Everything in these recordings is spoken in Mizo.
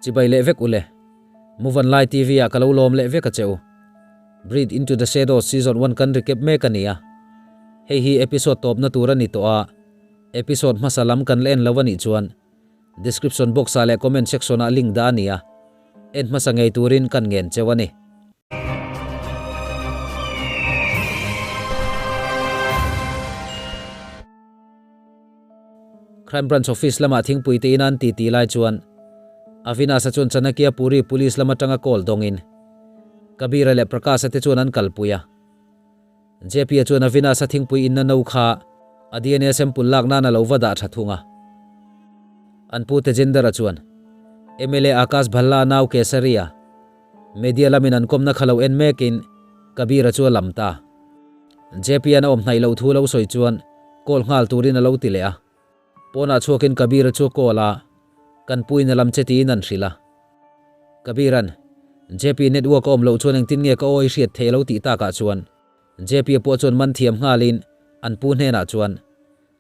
Chibai leh vek ule. Muvanlai TV ah ka lo lawm leh vek a che u. Breathe Into The Shadows Season One kan recap mek a ni a. Hei hi episode tawpna tur a ni tawh a, episode hmasa lam kan la en lo a nih chuan description box ah leh comment section ah link dah a ni a, en hmasa ngei turin kan ngen cheu a ni. Crime Branch Office lamah thingpui te ina an ti ti lai chuan Avinash-a chuan Chanakya Puri Police lam atanga call dawngin Kabir-a leh Prakash-a te chuan an kalpui a. JP-a chuan Avinash-a thingpui inna no kha a DNA sample lak nan a lo va dah tha thung a. An pu Tejender-a chuan mla Akash Bhalla nau Kesari-a Media lamin an kawmna kha lo en mekin Kabir-a chu a lam ta. JP-a'n a awm hnaih loh thu lo sawi chuan call nghal turin a lo ti leh a. Pawnah chhuakin Kabir-a chu a call a, kan puin a lam che tiin an hrilh a. Kabir-a'n, JP network a awm loh chuan engtin nge ka aw i hriat theih a lo tih takah chuan JP-a pawh chuan man thiam nghalin an pu hnenah chuan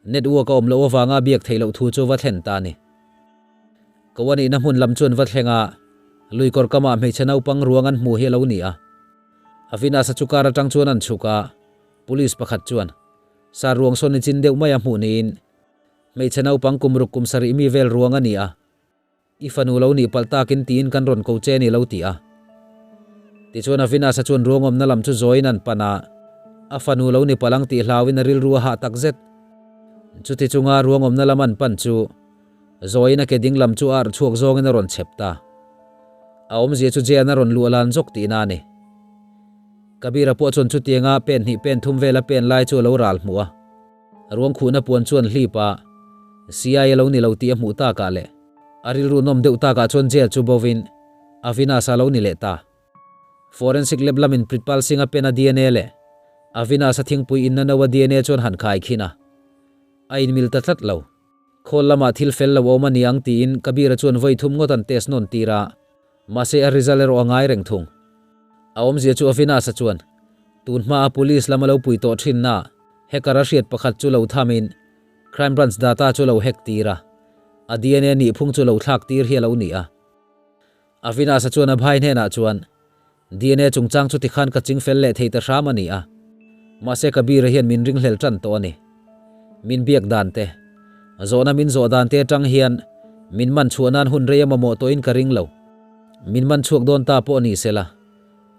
network a awm loh avanga biak theih loh thu chu va thlen ta a ni. Ko a nihna hmun lam chuan va thleng a, luikawr kamah hmeichhe naupang ruang an hmu hi a lo ni a. Avinash-a chu car atang chuan an chhuk a, police pakhat chuan sar ruang sawn i chin deuh mai a hmuh niin hmeichhe naupang kum ruk kum sarih mi vel ruang a ni a, i fanu lo nih palh takin tiin kan rawn ko che a ni lo ti a. Tichuan Avinash-a chuan ruangawmna lam chu zawiin an pan a, a fanu lo ni palh ang tih hlauin a rilru a hah takzet. Chuti chunga ruangawmna lam an pan chu Zawiin a ke ding lam chu a arh chhuak zawngin a rawn chhep ta. A awmzia chu Jan a rawn luh a lan zawk tihna a ni. Kabir-a pawh chuan chutianga pen hnih pen thum vela pen lai chu a lo ral hmuh a. Ruang khuhna puan chuan hlip a, CI a lo ni lo tih a hmuh takah leh a rilru nawm deuh takah chuan jail chu bovin Avinash a lo ni leh ta. Forensic lab lamin Pritpal Singh-a pen a DNA leh Avinash-a thingpui inna no a DNA chuan han khai khin a, a inmil ta tlat lo. Khawl lamah thil fel lo awm a ni ang tiin Kabir-a chuan vawi thum ngawt an test nawn tir a, mahse a result erawh a ngai reng thung. A awmzia chu Avinash-a chuan tun hmaa police lam a lo pui tawh thinna hacker a hriat pakhat chu lo thamin crime branch data chu lo hack tir a, a DNA nihphung chu lo thlak tir hi a lo ni a. Avinash-a chuan a bhai hnenah chuan DNA chungchang chu tikhan ka ching fel leh thei ta hram a ni a, mahse Kabir-a hian min ringhlel tan tawh a ni. Min biak dan te, zawhna min zawh dan te atang hian min man chhuah nan hun rei a mamawh tawhin ka ring lo. Min man chhuak dawn ta pawh ni sela,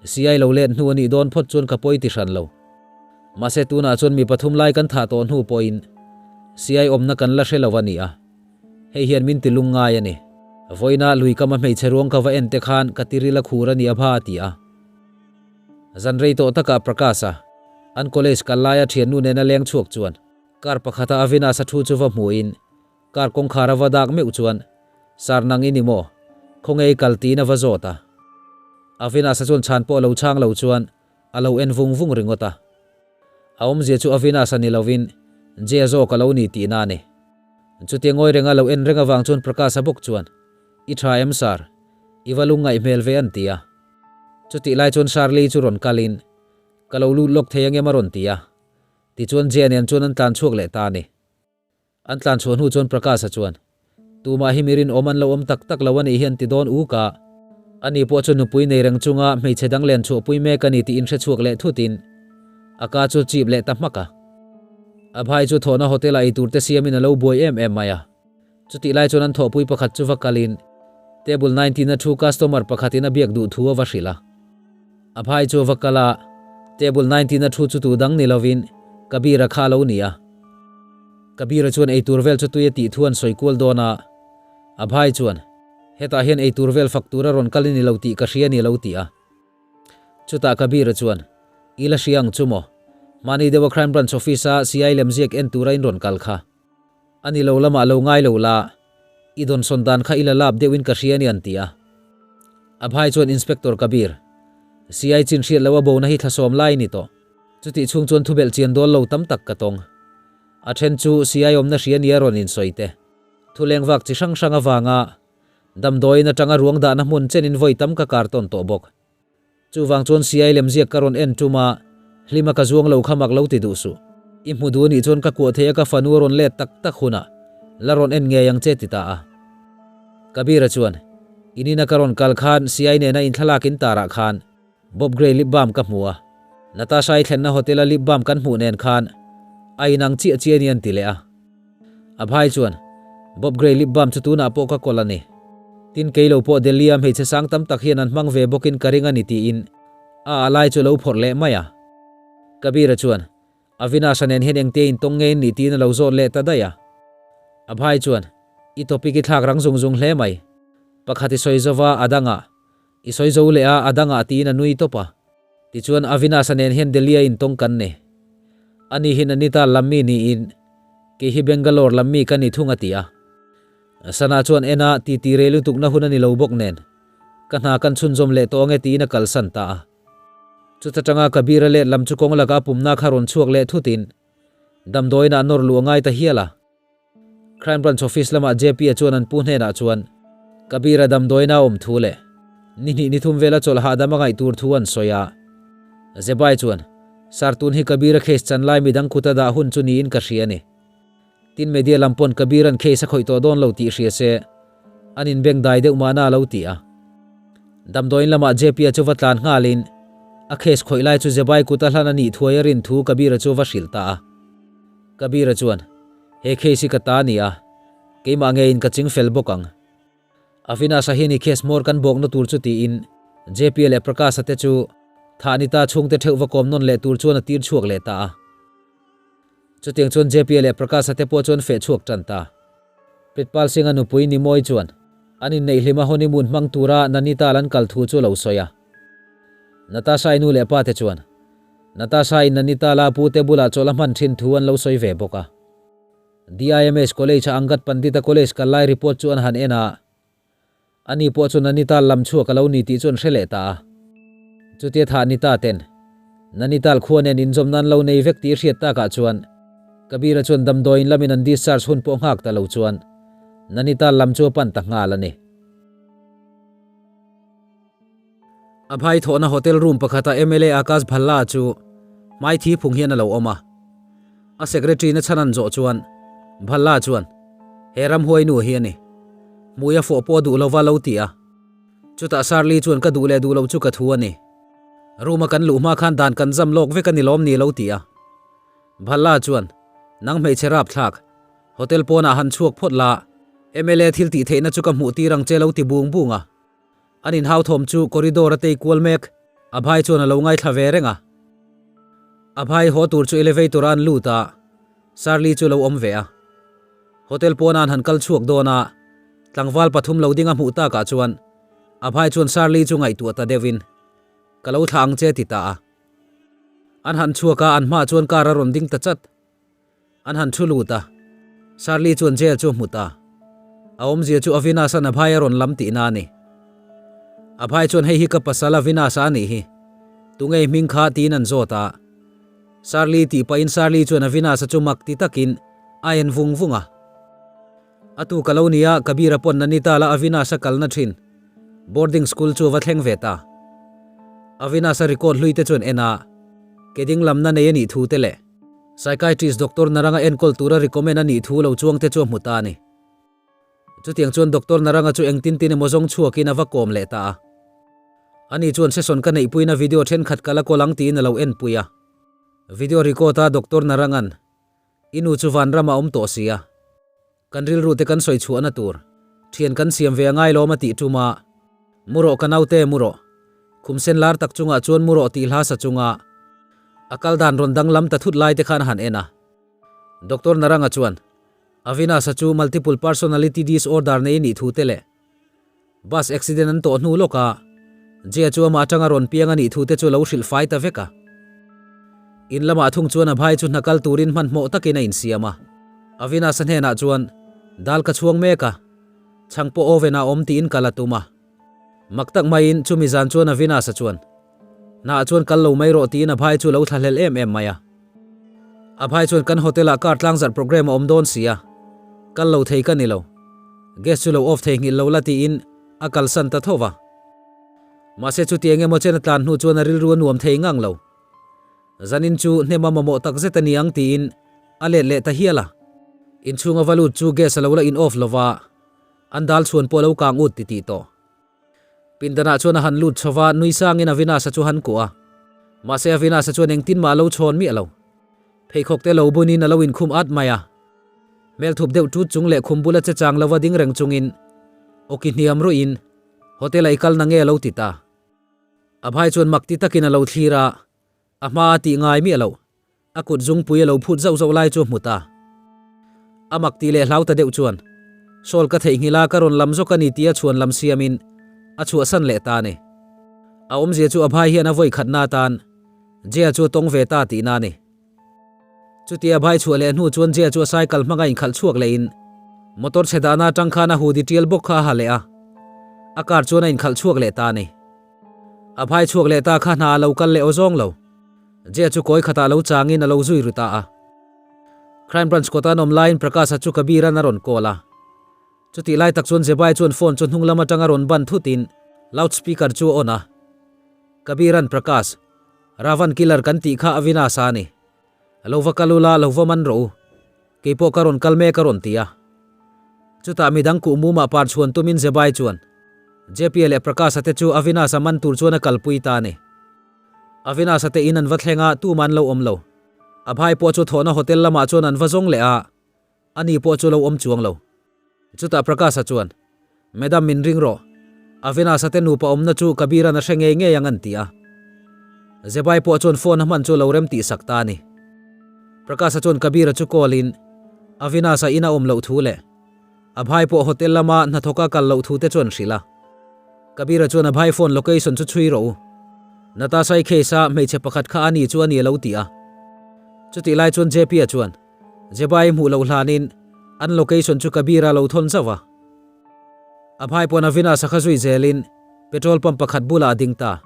CI lo let hnu a nih dawn phawt chuan ka pawi ti hran lo. Mahse tunah chuan mi pathum lai kan thah tawh hnu pawhin CI awmna kan la hre lo a ni a. Hei hian min ti lung ngai a ni. Vawiina lui kama hmeichhe ruang ka va en te khan ka tiril a khur a ni a bha a ti a. Zan rei tawh takah Prakash-a, an college kal laia thiannu nena leng chhuak chuan car pakhata Avinash-a thu chu va hmuhin car kawngkhar a va dak meuh chuan, Sir nang i ni maw? Khawnge i kal tiin a va zawt a. Avinash-a chuan chhan pawh lo chhang lo chuan a lo en vung vung ringawt a. A awmzia chu Avinash-a ni lovin Jaya zawk a lo ni tihna a ni. Chutia ngawi renga lo en reng avang chuan Prakash-a bawk chuan, I tha em sir? I va lungngaih hmel ve an ti a. Chutih lai chuan Shirley chu rawn kalin, Ka lo lut lawk thei angem a rawn ti a. Tichuan Jaya nen chuan an tlan chhuak leh ta a ni. An tlan chhuah hnu chuan Prakash-a chuan, Tumah hi mi rinawm an lo awm tak tak lo a nih hi an ti dawn uk a. Ani pawh chu nupui nei reng chunga hmeichhe dang len chhuahpui mek a ni tih inhre chhuak leh thutin a ka chu chip leh ta hmak a. A bhai chu thawhna hotel-ah eitur te siamin a lo buai em em mai a. Chutih lai chuan an thawhpui pakhat chu va kalin table 19 a thu customer pakhatin a biak duh thu a va hrilh a. A bhai chu a va kal a, table 19 a thu chu tu dang ni lovin Kabir-a kha a lo ni a. Kabir-a chuan eitur vel chu tui a tih thu an sawi kual dawn a, a bhai chuan, Hetah hian eitur vel fak tura rawn kal i ni lo tih ka hria a ni lo ti a. Chutah Kabir-a chuan, I la hria ang chu maw? Mahni deuha Crime Branch Office-a CI lemziak en tura in rawn kal kha. A ni lo lamah lo ngai lo la, i dawnsawn dan kha i la lap deuhin ka hria a ni an ti a. A bhai chuan Inspector Kabir, CI chin hriat loh a bona hi thlasawm lai ni tawh. Chutih chhung chuan thubelh chian dawl lo tam tak ka tawng. A then chu CI awmna hria nia rawn insawi te. Thuleng vak chi hrang hrang avanga damdawiin atanga ruang dahna hmun chenin vawi tam ka kar tawn tawh bawk. Chuvang chuan CI lemziak ka rawn en tum a, hlima ka zuang lo kha mak lo ti duh suh. I hmu duh anih chuan ka kuah thei a ka fanu a rawn let tak tak hunah la rawn en ngei ang che ti ta a. Kabir-a chuan, In ina ka rawn kal khan CI nena inthlalak in tarah khan Bob Gray lip balm ka hmu a, Natasha-i thlenna hotel-a lip balm kan hmuh nen khan a inang chiah chiah a ni an ti leh a. Abhai chuan, Bob Gray lip balm chu tunah pawh ka kawl a ni. Tin kei lo pawh Delhi-a hmeichhe sang tam tak hian an hmang ve bawkin ka ring a ni tiin a a lai chu a lo phawrh leh mai a. Kabir-a chuan, Avinash-a nen hian engtia intawng nge in nih tiin a lo zawt leh ta daih a. Abhai chuan, I topic i thlak rang zung zung hle mai. Pakhat i sawi zova a dangah, i sawi zo leh a a dangah tiin a nui tawp a. Tichuan Avinash-a nen hian Delhi-a intawng kan ni. Ani hi Nainital lam mi niin, kei hi Bangalore lam mi ka ni thung a ti a. Sana chuan en a, titi rei lutukna hun a ni lo bawk nen, ka hna kan chhunzawm leh tawh ange tiin a kalsan ta a. Chuta tanga Kabir-a let lam chu kawng laka a pumna kha rawn chhuak leh thutin damdawiinah a nawr luh a ngai ta hial a. Crime Branch Office lamah JP-a chuan an pu hnenah chuan Kabir-a damdawiina a awm thu leh ni hnih ni thum vela chawlh hahdam a ngaih tur thu an sawi a. Zebai chuan, Sir tun hi Kabir-a case chan lai midang kuta dah hun chu niin ka hria a ni. Tin media lam pawn Kabir-a'n case a khawih tawh dawn lo tih hria se an inbeng dai deuh mahna a lo ti a. Damdawiin lamah JP-a chu va tlan nghalin a case khawih lai chu Zebai kut a hlan a nih thuai a rin thu Kabir-a chu va hrilh ta a. Kabir-a chuan, He case hi ka ta a ni a, keimah ngeiin ka ching fel bawk ang. Avinash-a hian i case hmawr kan bawkna tur chu tiin JP-a leh Prakash-a te chu thah ni ta chhungte theuh va kawm nawn leh tur chuan a tir chhuak leh ta a. Chutiang chuan JP-a leh Prakash-a te pawh chuan feh chhuak tan ta. Pritpal Singh-a nupui Nimoy chuan an inneihhlima honeymoon hmang tura Nanital an kal thu chu a lo sawi a. Natasha-i nu leh pa te chuan Natasha-in Nanital-a pute bulah chawlh a hman thin thu an lo sawi ve bawk a. DIMS College-a Angad Pandit-a college kal lai report chu an han en a. Ani pawh chu Nanital lam chhuak a lo ni tih chu an hre leh ta a. Chutia thah ni ta ten, Nanital khua nen inzawm nan lo nei vek tih hriat takah chuan Kabir-a chuan damdawiin lamin an discharge hun pawh nghak ta lo chuan Nanital lam chu a pan ta nghal a ni. A bhai thawhna hotel room pakhata mla Akash Bhalla chu hmai thi phung hian a lo awm a. A secretary na chhan an zawh chuan Bhalla chuan, He ramhuai nu hi a ni. Hmui a fawh pawh a duh lova lo ti a. Chutah Sarli chuan ka duh leh duh loh chu ka thu a ni. Room a kan luh hma khan dan kan zam lawk vek a ni lawm ni lo ti a. Bhalla chuan, Nang hmeichhe rapthlak, hotel pawnah han chhuak phawt la, mla thil tih theihna chu ka hmuh tir ang che lo ti bung bung a. An inhauthawm chu corridor a tei kual mek, Abhai chuan a lo ngaithla ve reng a. Abhai haw tur chu elevator a an lut a, Sarli chu a lo awm ve a. Hotel pawn a an han kal chhuak dawn a, tlangval pathum lo ding a hmuh takah chuan Abhai chuan Sarli chu ngaihtuah ta deuhin, Ka lo thlah ang che ti ta a. An han chhuak a, an hmaah chuan car a rawn ding ta chat. An han thu lut a, Sarli chuan jail chu a hmu ta. A awmzia chu Avinash-a'n Abhai a rawn lam tihna a ni. Abhai chuan hei hi ka pasal Avinash-a a nih hi. Tunge i hming kha tiin an zawt a. Sarli tih pahin Sarli chuan Avinash-a chu mak ti takin a en vung vung a. A tu ka lo nia, Kabir-a pawn Nainital-a Avinash-a kalna thin boarding school chu a va thleng ve ta. Avinash-a record hlui te chuan en a, ke ding lamna nei a nih thu te leh Psychiatrist Doctor Naranga enkawl tura recommend a nih thu lo chuang te chu a hmu ta a ni. Chutiang chuan Doctor Naranga chu engtin tin emaw zawng chhuakin a va kawm leh ta a. Ani chuan session ka neihpuina video thenkhat ka la kawl ang tiin a lo enpui a. Video record a Doctor Narangan, I nu chu vanram a awm tawh si a. Kan rilru te kan sawi chhuahna tur thian kan siam ve a ngai lawm a tih tum a, Mu rawh ka naute, mu rawh. Khum sen lar tak chungah chuan mu rawh tih hla sa chunga a kal dan rawn danglam ta thut lai te khan a han en a. Doctor Naranga chuan Avinash-a chu multiple personality disorder nei nih thu te leh bus accident an tawh hnu lawk a Jia chu amah atanga rawn piang a nih thu te chu a lo hrilh fai ta vek a. In lamah thung chuan a bhai chu hna kal turin hmanhmawh takin a insiam a. Avinash-a hnenah chuan dal ka chhuang mek a, chhang pawh oven ah awm tiin kal a tum a. Mak tak maiin chumi zan chuan Avinash-a chuan Hnaah chuan kal lo mai rawh tiin a bhai chu a lo thlahlel em em mai a. A bhai chuan kan hotel ah car tlangzarh programme a awm dawn si a, kal lo thei ka ni lo. Gas chu lo off thei nghilh lo la tiin a kalsan ta tho va. Mahse chuti eng emaw chen a tlan hnu chuan a rilru a nuam thei ngang lo. Zanin chu hnem a mamawh tak zet a ni ang tiin a let leh ta hial a. Inchhunga va lut chu gas a lo la in off lo va, an dal chhuan pawh a lo kang ut titih tawh. Pindanah chuan a han lut chho va, nui sangin Avinash-a chu han kuah a. Mahse Avinash-a chuan engtin mah a lo chhawn miah lo. Pheikhawk te lo bunin a lo inkhum at mai a. Hmel thup deuh tut chung leh khum bula che chang lova ding reng chungin awki hniam ruihin Hotel-ah i kal na nge a lo ti ta. Abhai chuan mak ti takin a lo thlir a, a hma a tih ngai miah loh. A kut zungpui a lo phut zauh zauh lai chu a hmu ta. A mak tih leh hlau ta deuh chuan, Sawl ka theihnghilh a, ka rawn lam zawk a ni tia chhuan lam siamin a chhuahsan leh ta a ni. A awmzia chu Abhai hian a vawi khatna atan Jaya chu a tawng ve ta tihna a ni. Chutia Abhai chhuah leh hnu chuan Jaya chu a cycle hmanga inkhalh chhuak lehin motor chhe dahna atang khan a hoodie tial bawk kha a ha leh a, a car chuan a inkhalh chhuak leh ta a ni. Abhai chhuak leh ta kha hna a lo kal leh aw zawng lo. Jaya chu kawi khatah lo changin a lo zui ru ta a. Crime Branch kawta an awm laiin Prakash-a chu Kabir-a'n a rawn call a. Chutih lai tak chuan Zebai chuan phone chu hnung lam atanga rawn ban thutin loud speaker chu a on a. Kabir-a'n Prakash, Ravan killer kan tih kha Avinash-a a ni. Lo va kal ula, lo va man rawh u. Keipawh ka rawn kal mek a rawn ti a. Chutah midang kuh mumah par chhuan tumin Zebai chuan JP-a leh Prakash-a te chu Avinash-a man tur chuan a kalpui ta a ni. Avinash-a te in an va thleng a, tumah an lo awm lo. Abhai pawh chu thawhna hotel lamah chuan an va zawng leh a, ani pawh chu lo awm chuang lo. Chutah Prakash-a chuan, Madam min ring rawh, Avinash-a te nupa awmna chu Kabir-a'n a hre ngei ngei ang an ti a. Zebai pawh chuan phone a hman chu lo rem tih sak ta a ni. Prakash-a chuan Kabir-a chu call in, Avinash-a in a awm loh thu leh Abhai pawh hotel lama hnathawka kal loh thu te chuan hrilh a. Kabir-a chuan Abhai phone location chu chhui rawh u. Natasha-i case a hmeichhe pakhat kha a ni chu a ni a lo ti a. Chutih lai chuan JP-a chuan Jebai hmuh loh hlanin an location chu Kabir-a lo thawn zauh a. Abhai pawn Avinash-a kha zui zelin petrol pump pakhat bulah a ding ta.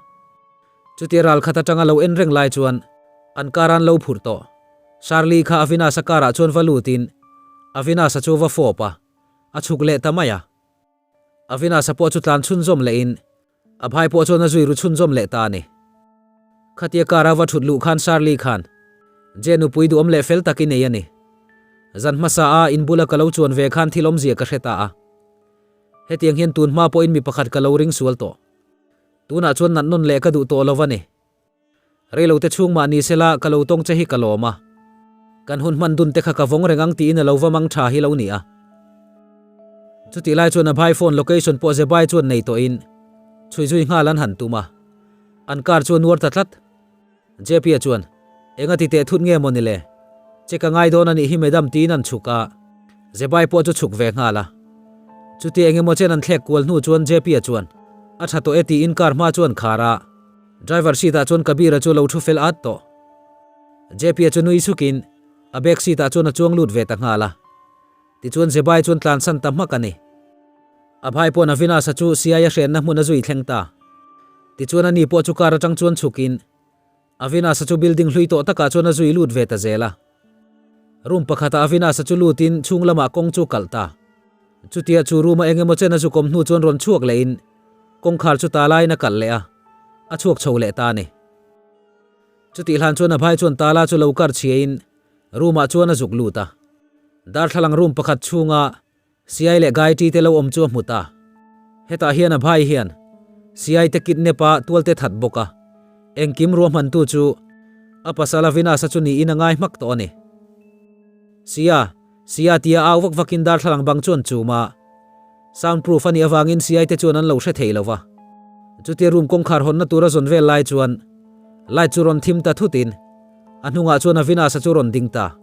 Chutia ral khat atanga lo en reng lai chuan an car an lo phurh tawh. Shirley kha Avinash-a car ah chuan va lutin Avinash-a chu va fawp a, a chhuk leh ta mai a. Avinash-a pawh chu tlan chhunzawm lehin Abhai pawh chuan a zui ru chhunzawm leh ta a ni. Khatia car a va thut luh khan Shirley khan Je nupui duhawm leh fel tak i nei a ni. Zan hmasa a in bula ka lo chuan ve khan thil awmzia ka hre ta a. Hetiang hian tun hma pawhin mi pakhat ka lo ring sual tawh. Tunah chuan nat nawn leh ka duh tawh lo a ni. Reilote chhung mah ni sela ka lo tawng che hi ka lawm a. Kan hun hman dun te kha ka vawng reng ang tiin a lo va mang tha hi lo ni a. Chutih lai chuan Abhai phone location pawh Zebai chuan nei tawhin chhui zui nghal an han tum a. An car chu a nuar ta tlat. JP-a chuan, Enga ti teh thut nge maw ni le? Che ka ngai dawn a nih hi madam tiin an chhuk a, Zebai pawh chu chhuk ve nghal a. Chutia eng emaw chen an thlek kual hnu chuan JP-a chuan, A tha tawh e tiin car hma chu an khar a, driver seat-ah chuan Kabir-a chu lo thu fel at tawh. JP-a chu nui sukin a back seat-ah chuan a chuang lut ve ta nghal a. Tichuan Zebai chuan tlansan ta hmak a ni. Abhai pawn Avinash-a chu Siai-a hrenna hmun a zui thleng ta. Tichuan ani pawh chu car atang chuan chhukin Avinash-a chu building hlui tawh takah chuan a zui lut ve ta zel a. Room pakhatah Avinash-a chu lutin chhung lamah kawng chu kalh ta. Chutia chu room-a eng emaw chen a zukawm hnu chuan rawn chhuak lehin kawngkhar chu tala in a kalh leh a, a chhuak chho leh ta a ni. Chutih hlan chuan Abhai chuan tala chu lo kar chhiain Room ah chuan a zuk lut a, darthlalang room pakhat chhunga Siai leh Gayatri te lo awm chu a hmu ta. Hetah hian a bhai hian Siai te kidnap a tual te that bawk a, engkim ruahmantu chu a pasal Avinash-a chu niin a ngai hmak tawh a ni. Sia, Sia tia au vak vakin darthlalang bang chuan chum a, sound proof a nih avangin Siai te chuan an lo hre thei lo va. Chutia room kawngkhar hawnna tur a zawn vel lai chuan light chu rawn thim ta thutin A hnungah chuan Avinash-a chu rawn ding ta.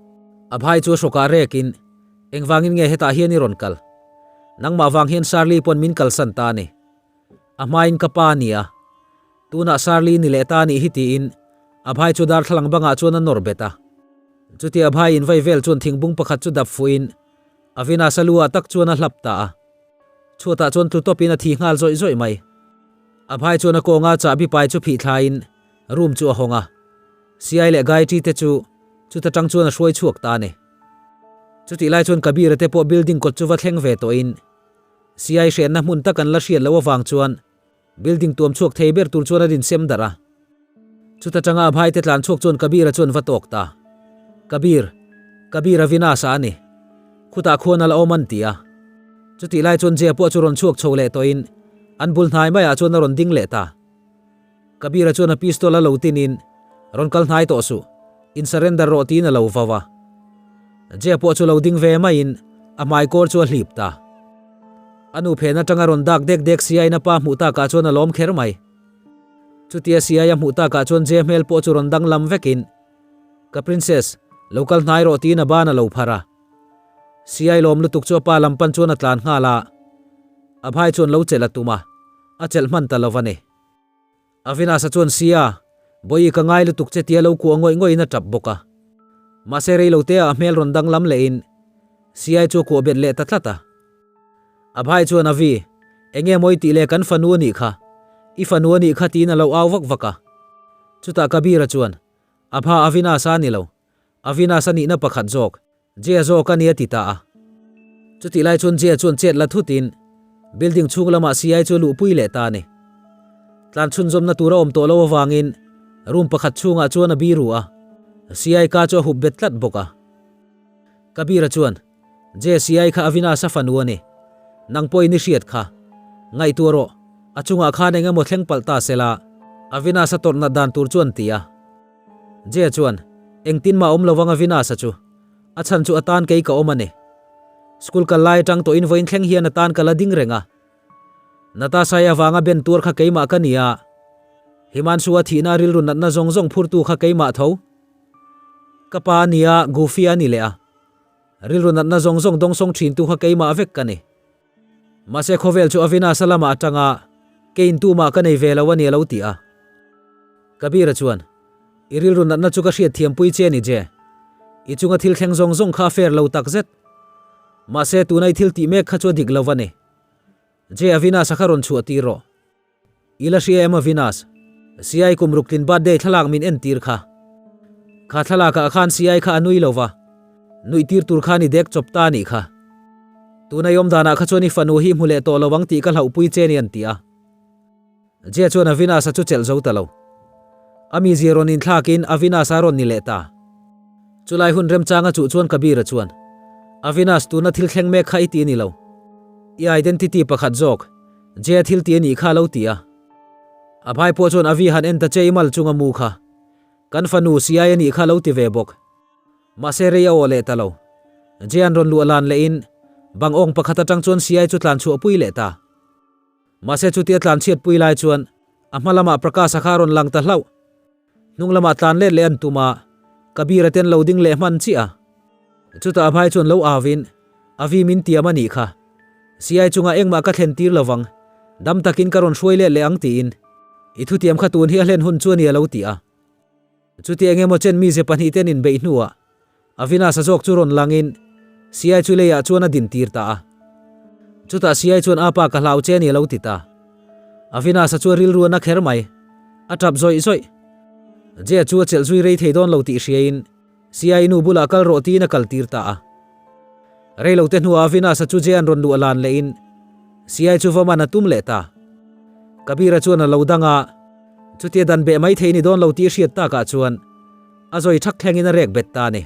A bhai chu a hrawkah rekin, Engvangin nge hetah hian i rawn kal? Nangmah vang hian Shirley pawn min kalsan ta a ni. A hmain ka pa a ni a. Tunah Shirley ni leh ta a nih hi tiin a bhai chu darthlalang bangah chuan a nawr bet a. Chutia a bhai invai vel chuan thingbung pakhat chu dap fuhin Avinash-a lu ah tak chuan a hlap ta a. Chhuatah chuan tlu tawpin a thi nghal zawih zawih mai. A bhai chuan a kawnga chahbi pai chu phih thlaiin Room chu a hawng a, Siai leh Gayatri te chu chuta tang chuan a hruai chhuak ta a ni. Chutih lai chuan Kabir-a te pawh building kawt chu va thleng ve tawhin Siai hrenna hmun tak an la hriat loh avang chuan building tuam chhuak thei ber tur chuan a rinsem darh a. Chuta tanga Abhai te tlan chhuak chuan Kabir-a chuan va tawk ta. Kabir, Kabir Avinash-a a ni. Khutah khuan a la awm an ti a. Chutih lai chuan Jia pawh chu rawn chhuak chho leh tawhin. An bul hnai maiah chuan a rawn ding leh ta. Kabir-a chuan a pistol a lo tinin, Rawn kal hnai tawh suh, in surrender rawh tiin a lo vau a. Jay pawh chu lo ding ve maiin a hmai kawr chu a hlip ta. A nu phen atanga rawn dak dek dek siaiin a pa hmuh takah chuan a lawm kher mai. Chutia siai a hmuh takah chuan Jay hmel pawh chu rawn danglam vekin, Ka princess, lo kal hnai rawh tiin a ban a lo phar a. Siai lawm lutuk chu a pa lam pan chuan a tlan nghal a. A bhai chuan lo chelh a tum a, a chelh hman ta lo a ni. Avinash-a chuan Sia, Bawihi ka ngai lutuk che tia lo kuah ngawih ngawih in a tap bawk a. Mahse rei lo te ah a hmel rawn danglam leh in Siai chu a kuah bet leh ta tlat a. A bhai chuan Avi, enge maw i tih le kan fanu a nih kha, i fanu a nih kha tiin a lo au vak vak a. Chutah Kabir-a chuan, Abha Avinash-a a ni lo, Avinash-a nihna pakhat zawk, Jia zawk a ni a ti ta a. Chutih lai chuan Jia chuan chet la thutin building chhung lamah CI chu a luhpui leh ta a ni. Tlan chhunzawmna tur a awm tawh lo avangin room pakhat chhungah chuan a biru a, CI ka chu a hup bet tlat bawk a. Kabir-a chuan, Jia CI kha Avinash-a fanu a ni. Nang pawhin i hriat kha. Ngaihtuah rawh, a chungah khan eng emaw thleng palh ta sela, Avinash-a tawrh nat dan tur chuan ti a. Jia chuan, Engtin mah awm lovang Avinash-a chu. A chhan chu a tan kei ka awm a ni. School kal lai atang tawhin vawiin thleng hian a tan ka la ding reng a. Natasha-i avanga ben tuar kha keimah ka ni a. Himanshu-a thihna rilru natna zawng zawng phurtu kha keimah tho. Ka pa a ni a, Goofy a ni leh a. Rilru natna zawng zawng dawngsawng thintu kha keimah vek ka ni. Mahse khawvel chu Avinash-a lamah atanga keiin tumah ka nei ve lo a ni a lo ti a. Kabir-a chuan, I rilru natna chu ka hriatthiampui che a ni Je. I chunga thil thleng zawng zawng kha a fair lo takzet. Mahse tuna i thil tih mek kha chu a dik lo a ni. Je, Avinash-a kha rawn chhuah tir rawh. I la hria em Avinash? Siai kum ruk tlin birthday thlalak min entir kha. Kha thlalakah khan Siai kha a nui lo va, nuih tir tur khan i dek chawp ta a nih kha. Tuna i awm danah kha chuan i fanu hi hmu leh tawh lo ang tih ka hlauhpui che ni an ti a. Jia chuan Avinash-a chu chelh zo ta lo. A mizia rawn inthlakin Avinash-a rawn ni leh ta. Chulai hun remchanga chuh chuan Kabir-a chuan, Avinash tuna thil thleng mek kha i ti a ni lo. I identity pakhat zawk. Jia thil ti a nih kha a lo ti a. A bhai pawh chuan Avi han en ta che i mal chunga mu kha. Kan fanu Siai a nih kha a lo ti ve bawk. Mahse rei a aw leh ta lo. Jia'n rawn luah lan lehin bang awng pakhat atang chuan Siai chu tlan chhuah pui leh ta. Mahse chutia tlan chhiat pui lai chuan a hma lamah Prakash-a kha a rawn lang ta hlauh. Hnung lamah tlan let leh an tum a, Kabir-a ten lo ding leh hman chiah a. Chutah a bhai chuan lo au in, Avi min tiam a nih kha. Siai chungah engmah ka thlen tir lovang, dam takin ka rawn hruai let leh ang tiin. I thutiam kha tun hi a hlen hun chu a ni a lo ti a. Chuti eng emaw chen mize pahnih ten inbeih hnuah Avinash-a zawk chu rawn langin Siai chu leiah chuan a din tir ta a. Chutah Siai chuan a pa ka hlau che a ni a lo ti ta. Avinash-a chu a rilru a na kher mai. A tap zawih zawih. Jia chu a chelh zui rei thei dawn lo tih hriain Siai nu bulah kal rawh tiin a kal tir ta a. Reilote hnuah Avinash-a chu Jia'n rawn luh a lan lehin Siai chu va man a tum leh ta. Kabir-a chuan a lo dang a, chutia dan beh mai thei ni dawn lo tih hriat takah chuan A zawi thak thlengin a rek bet ta a ni.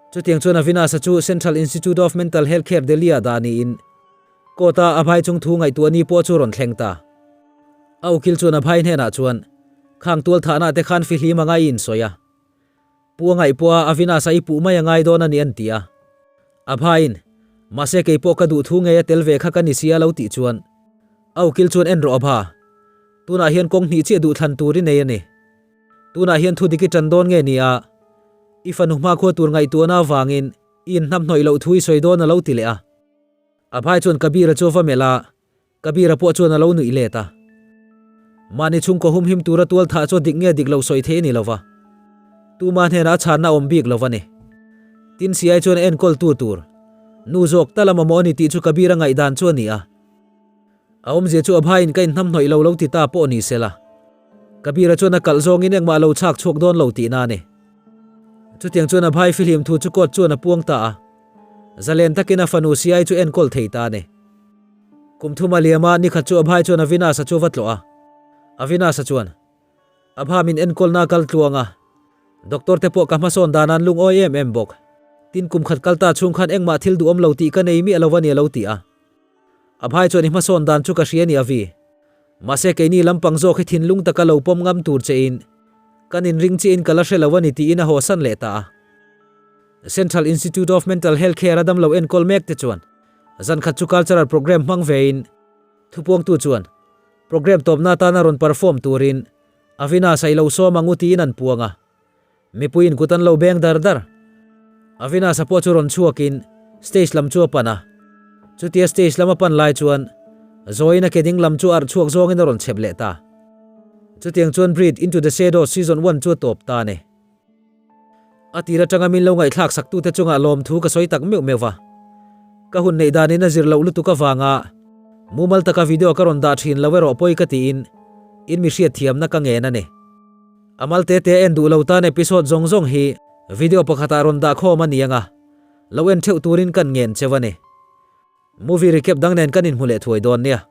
Chutiang chuan Avinash-a chu Central Institute of Mental Health Care Delhi-ah dah niin court-a Abhay chung thu ngaihtuah ni pawh chu rawn thleng ta. A ukil chuan Abhay hnenah chuan, Khang tual thahna te khan fihlim anga i insawi a. Pu a ngaihpawh a Avinash-a i puh mai a ngai dawn a ni an ti a. Abhay-in, Mahse kei pawh ka duh thu ngei a tel ve kha ka ni si a lo tih chuan a ukil chuan en rawh Abha, tunah hian kawng hnih chiah duh thlan tur i nei a ni. Tunah hian thu dik i ṭan dawn nge ni a? I fanu hmakhua tur ngaihtuahna avangin i inhnamhnawih loh thu i sawi dawn a lo ti leh a. Abhai chuan Kabir-a chu a va melh a, Kabir-a pawh chuan a lo nuih let a. Mahni chhungkaw humhim tura tual thah chu a dik nge dik lo sawi theih a ni lo va. Tuma hnenah a chhanna a awm bik lo va ni. Tin Siai chuan a enkawltu tur, nu zawk tal a mamawh a ni tih chu Kabir-a ngaihdan chu a ni a. A awmzia chu Abhaiin ka inhnamhnawih lo lo ti ta pawh ni sela. Kabira chuan a kalh zawngin engmah lo chhak chhuak dawn lo tihna a ni. Chutiang chuan Abhai fihlim thu chu court chuan a puang ta a. Zalen takin a fanu Siai chu enkawl thei ta a ni. Kum thum a liam a, nikhat chu Abhai chuan Avinash-a chu a va tlawh a. Avinash-a chuan, Abha min enkawlna a kal tluang a. Doctor te pawh ka hmasawn dan an lungawi em em bawk. Tin kum khat kal ta chhung khan engmah thil duhawm lo tih ka nei miah lo a ni a lo ti a. Abhai chuan i hmasawn dan chu ka hria ni Avi. Mahse keini lampang zawk hi thinlung taka lo pawm ngam tur che in kan inring chiah in ka la hre lo a ni tiin a haw san leh ta a. Central Institute of Mental Health Care a damlo enkawl mek te chuan zan khat chu cultural programme hmang ve in thupuangtu chuan programme tawpna atana rawn perform turin Avinash a i lo sawm ang u tiin an puang a. Mipuiin kut an lo beng dar dar. Avinash-a pawh chu rawn chhuakin stage lam chu a pan a. Chutia stage lam a pan lai chuan Zoin a ke ding lam chu arh chhuak zawngin a rawn chhep leh ta. Chutiang chuan Breathe Into The Shadows Season One chu a tawp ta a ni. A tir atanga min lo ngaihthlak saktute chungah lawmthu ka sawi tak meuh meuh va. Ka hun neih danin a zir loh lutuk avanga mumal taka video ka rawn dah thin lo erawh pawi ka tiin in mi hriatthiamna ka ngen a ni. A mal te te en duh lo tan episode zawng zawng hi video pakhatah rawn dah khawm a ni ang a, lo en theuh turin kan ngen cheu a ni. Movie recap dang nen kan inhmu leh thuai dawn nia.